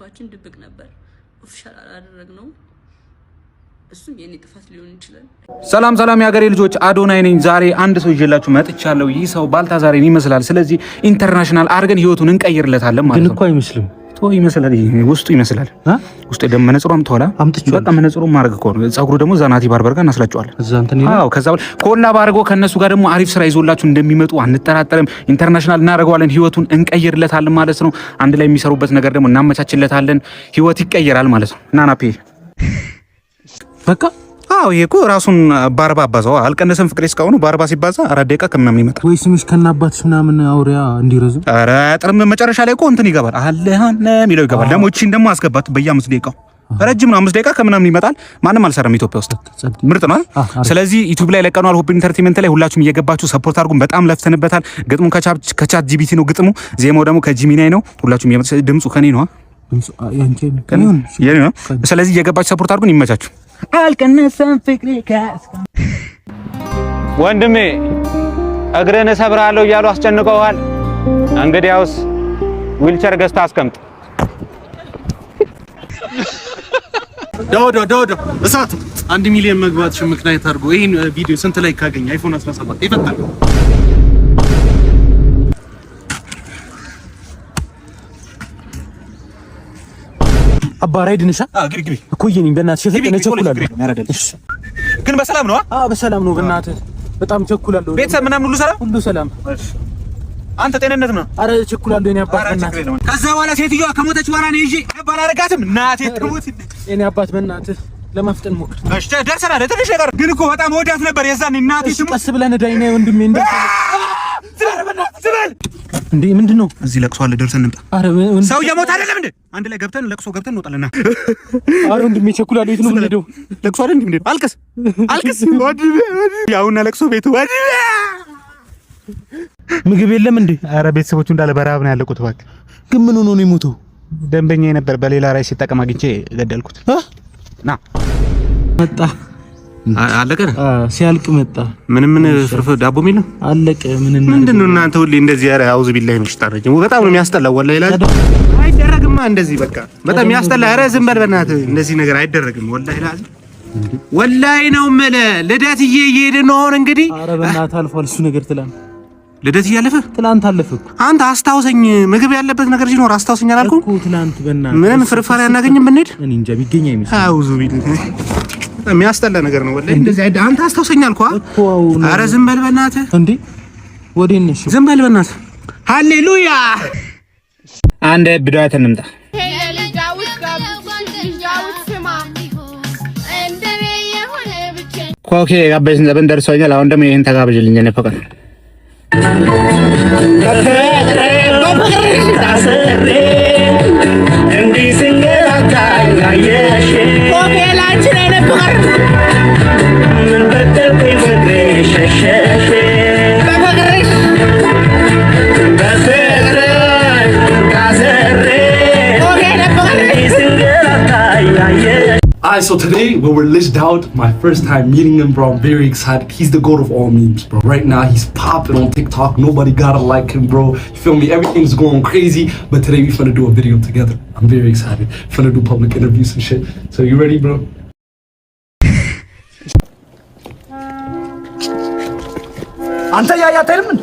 ባችን ድብቅ ነበር። Official አላደረግነውም። እሱም የኔ ጥፋት ሊሆን ይችላል። ሰላም ሰላም የሀገሬ ልጆች፣ አዶናይ ነኝ። ዛሬ አንድ ሰው ይዤላችሁ መጥቻለሁ። ይህ ሰው ባልታዛሬን ይመስላል። ስለዚህ international አድርገን ህይወቱን እንቀይርለታለን ማለት ግን ነው። እኮ አይመስልም። ቶ ይመስላል፣ ይሄ ውስጡ ይመስላል። ውስጡ ደግሞ መነጽሯም ተወላ አምጥቼዋለሁ። በቃ መነጽሩ ማድረግ እኮ ነው። ጸጉሩ ደግሞ እዛ ናቲ barber ጋር እናስላጨዋለን። እዛ እንትን ይላል። አዎ፣ ከዛ በኋላ collab አድርጎ ከነሱ ጋር ደግሞ አሪፍ ስራ ይዞላችሁ እንደሚመጡ አንጠራጠርም። International እናደርገዋለን፣ ህይወቱን እንቀይርለታለን ማለት ነው። አንድ ላይ የሚሰሩበት ነገር ደግሞ እናመቻችለታለን። ህይወት ይቀየራል ማለት ነው። እና ናፒ በቃ። አዎ፣ ይሄ እኮ ራሱን በ40 አባዛው አልቀነሰም። ፍቅሬ እስካሁኑ በ40 ሲባዛ 4 ደቂቃ ከምናምን ይመጣል። ወይ ስምሽ ከናባትሽ ምናምን አውሪያ እንዲረዝም። ኧረ አያጥርም። መጨረሻ ላይ እኮ እንትን ይገባል፣ አለሃነ የሚለው ይገባል። ደግሞ እቺን ደግሞ አስገባት በየ5 ደቂቃው፣ ረጅም ነው። 5 ደቂቃ ከምናምን ይመጣል። ማንም አልሰራም ኢትዮጵያ ውስጥ፣ ምርጥ ነው። ስለዚህ ዩቲዩብ ላይ ለቀነዋል። ሆፕ Entertainment ላይ ሁላችሁም እየገባችሁ support አድርጉን። በጣም ለፍተንበታል። ግጥሙ ከ ChatGPT ነው ግጥሙ፣ ዜማው ደግሞ ከ Gemini ነው። ሁላችሁም ድምፁ ከኔ ነው፣ የኔ ነው። ስለዚህ እየገባችሁ support አድርጉን። ይመቻችሁ። አልቀነሰም ፍቅሬ። ወንድሜ፣ እግርህን እሰብርሃለሁ እያሉ አስጨንቀውሃል። እንግዲያውስ ዊልቸር ገዝተህ አስቀምጥ። ዳውዶ ዳውዶ እሳት፣ 1 ሚሊዮን መግባትሽ ምክንያት አድርጎ ይሄን ቪዲዮ ስንት like ካገኘ iPhone 17 ይፈታል። አባ ራይድ ነሻ እኮ የኔ፣ በእናትሽ የፈጠነ ቸኩላለሁ። ግን በሰላም ነው? አዎ፣ በሰላም ነው። በእናትህ በጣም ቸኩላለሁ። ቤተሰብ ምናምን ሁሉ ሰላም? ሁሉ ሰላም። አንተ ጤንነት ነው? አረ ቸኩላለሁ የኔ አባት፣ በእናትህ። ከዛ በኋላ ሴትዮዋ ከሞተች በኋላ ነው ይዤ ባላረጋትም እናቴ ትሙት። የኔ አባት፣ በእናትህ ለማፍጠን ሞክር። እሺ፣ ደርሰናል። ትንሽ ነገር ግን እኮ በጣም ወዳት ነበር የዛን እናቴ ትሙት። ቀስ ብለህ ነዳኝ ነህ ወንድሜ። እንደ ዝበል። እንዴ፣ ምንድን ነው? እዚህ ለቅሶ አለ፣ ደርሰን እንምጣ። አረ ሰው እየሞተ አይደለም እንዴ? አንድ ላይ ገብተን ለቅሶ ገብተን እንወጣለና። አረ ወንድሜ ቸኩላለሁ። የት ነው የምንሄደው? ለቅሶ አይደል እንዴ? ምንድነው? አልቅስ አልቅስ። ወንድሜ ያውና ለቅሶ ቤቱ ወንድሜ። ምግብ የለም እንዴ? አረ ቤተሰቦቹ እንዳለ በረሃብ ነው ያለቁት። እባክህ። ግን ምን ሆኖ ነው የሞተው? ደንበኛ ነበር፣ በሌላ ራይ ሲጠቀም አግኝቼ ገደልኩት። ና። መጣ። አለቀ። ሲያልቅ መጣ። ምንም ምን ፍርፍር ዳቦ የሚል አለቀ። ምን ምንድን ነው እናንተ ሁሌ እንደዚህ? ኧረ አውዝ ቢላሂ ነው ሽጣረጅ፣ በጣም ነው የሚያስጠላው። ወላሂ ይላል አይደረግማ እንደዚህ፣ በቃ በጣም ያስጠላ። ኧረ ዝም በል በእናትህ፣ እንደዚህ ነገር አይደረግም። ወላሂ ላዚ ወላሂ ነው የምልህ። ልደትዬ እየሄድን ነው አሁን እንግዲህ። ኧረ በእናትህ አልፏል እሱ ነገር፣ ትላንት ልደት እያለፈ ትላንት አለፈ እኮ። አንተ አስታውሰኝ፣ ምግብ ያለበት ነገር ሲኖር አስታውሰኝ አላልኩም እኮ ትላንት በእናትህ። ምንም ፍርፋሪ አናገኝም ብንሄድ። እኔ እንጃ፣ ቢገኝ አይመስልም። አውዙ ቢላሂ የሚያስጠላ ነገር ነው ወላሂ። እንደዚህ አንተ አስታውሰኝ አልኩህ። እኮ አሁን። ኧረ ዝም በል በእናትህ። እንዴ፣ ወዴት ነሽ? ዝም በል በእናትህ። ሃሌሉያ። አንድ ቪዲዮ እንምጣ። ኮኬ የጋበዝን ዘበን ደርሶኛል። አሁን ደግሞ ይሄን ተጋብዥልኝ የኔ ፍቅር። Alright, so today we're with Lij Dawit, my first time meeting him, bro. I'm very excited. He's the goat of all memes, bro. Right now, he's popping on TikTok. Nobody gotta like him, bro. You feel me? Everything's going crazy. But today we finna do a video together. I'm very excited. Finna do public interviews and shit. So you ready, bro? አንተ ያያ አታይልም እንዴ?